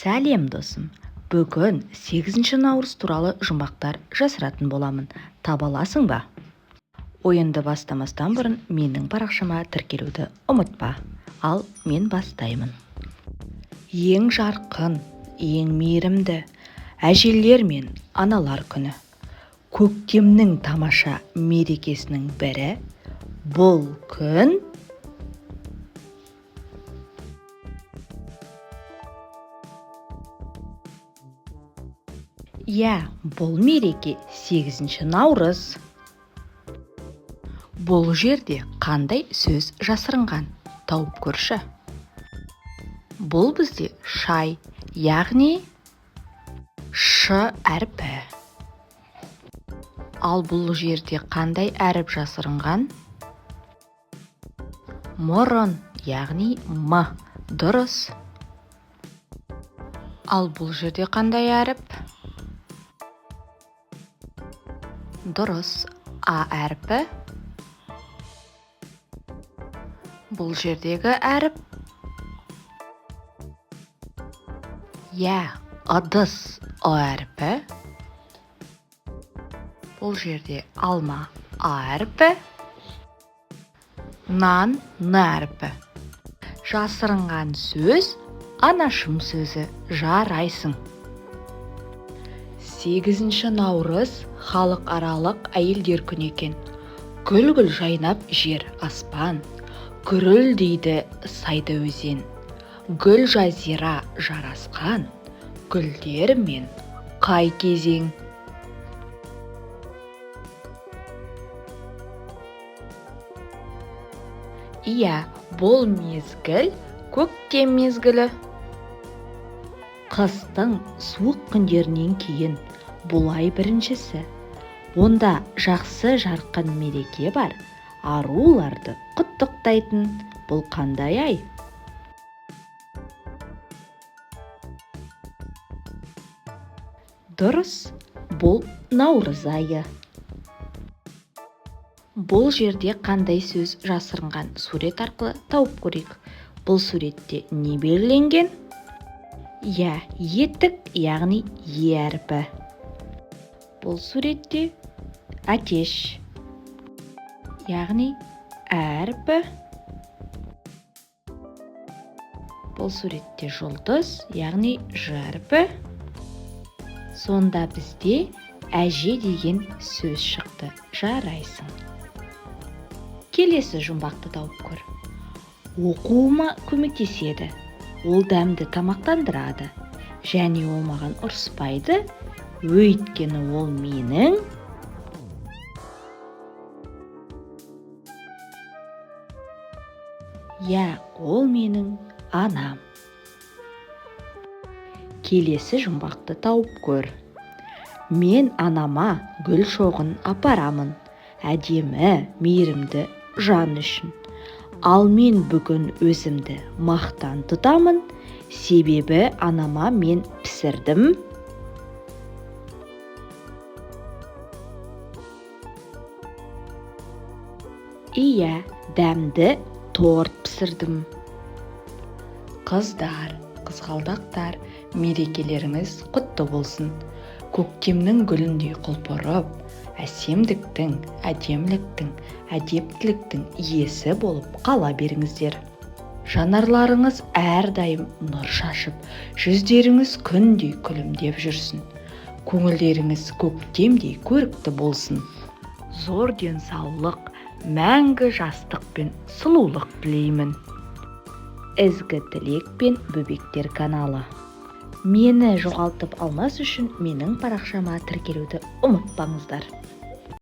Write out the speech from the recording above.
Сәлем, досым! Бүгін 8 наурыз туралы жұмбақтар жасыратын боламын. Таба аласың ба? Ойынды бастамастан бұрын менің парақшама тіркелуді ұмытпа. Ал мен бастаймын. Ең жарқын, ең мейірімді әжелер мен аналар күні. Көктемнің тамаша мерекесінің бірі. Бұл күн Иә, бұл мереке 8 наурыз. Бұл жерде қандай сөз жасырынған? Тауып көрші. Бұл бізде шай, яғни ш әрпі. Ал бұл жерде қандай әріп жасырынған? Мұрын, яғни м. Дұрыс. Ал бұл жерде қандай әріп? Дұрыс, А әрпі. Бұл жердегі әріп? Иә, ыдыс, Ы әрпі. Бұл жерде алма, А әрпі. Нан, Н әрпі. Жасырынған сөз анашым сөзі. Жарайсың. 8 наурыз халықаралық әйелдер күні екен. Гүл-гүл жайнап жер, аспан, гүрілдейді сайды өзен. Гүл жазира жарасқан, гүлдер мен қай кезең? Иә, бұл мезгіл көктем мезгілі. Қыстың суық күндерінен кейін бұл ай біріншісі. Онда жақсы жарқын мереке бар, аруларды құттықтайтын. Бұл қандай ай? Дұрыс, бұл наурыз айы. Бұл жерде қандай сөз жасырынған? Сурет арқылы тауып көрейік. Бұл суретте не белгіленген? Иә, етік, яғни е әрпі. Бұл суретте әтеш, яғни ә әрпі. Бұл суретте жұлдыз, яғни ж әрпі. Сонда бізде әже деген сөз шықты. Жарайсың. Келесі жұмбақты тауып көр. Оқуыма көмектеседі. Ол дәмді тамақтандырады. Және ол маған ұрыспайды, өйткені ол менің Иә, ол менің анам. Келесі жұмбақты тауып көр. Мен анама гүл шоғын апарамын, әдемі, мейірімді жан үшін. Ал мен бүгін өзімді мақтан тұтамын, себебі анама мен пісірдім. Иә, дәмді торт пісірдім. Қыздар, қызғалдақтар, мерекелеріңіз құтты болсын. Көктемнің гүліндей құлпырып, әсемдіктің, әдеміліктің, әдептіліктің иесі болып қала беріңіздер. Жанарларыңыз әрдайым нұр шашып, жүздеріңіз күндей күлімдеп жүрсін. Көңілдеріңіз көктемдей көрікті болсын. Зор денсаулық, мәңгі жастық пен сұлулық тілеймін. Ізгі тілек пен бөбектер каналы. Мені жоғалтып алмас үшін менің парақшама тіркелуді ұмытпаңыздар.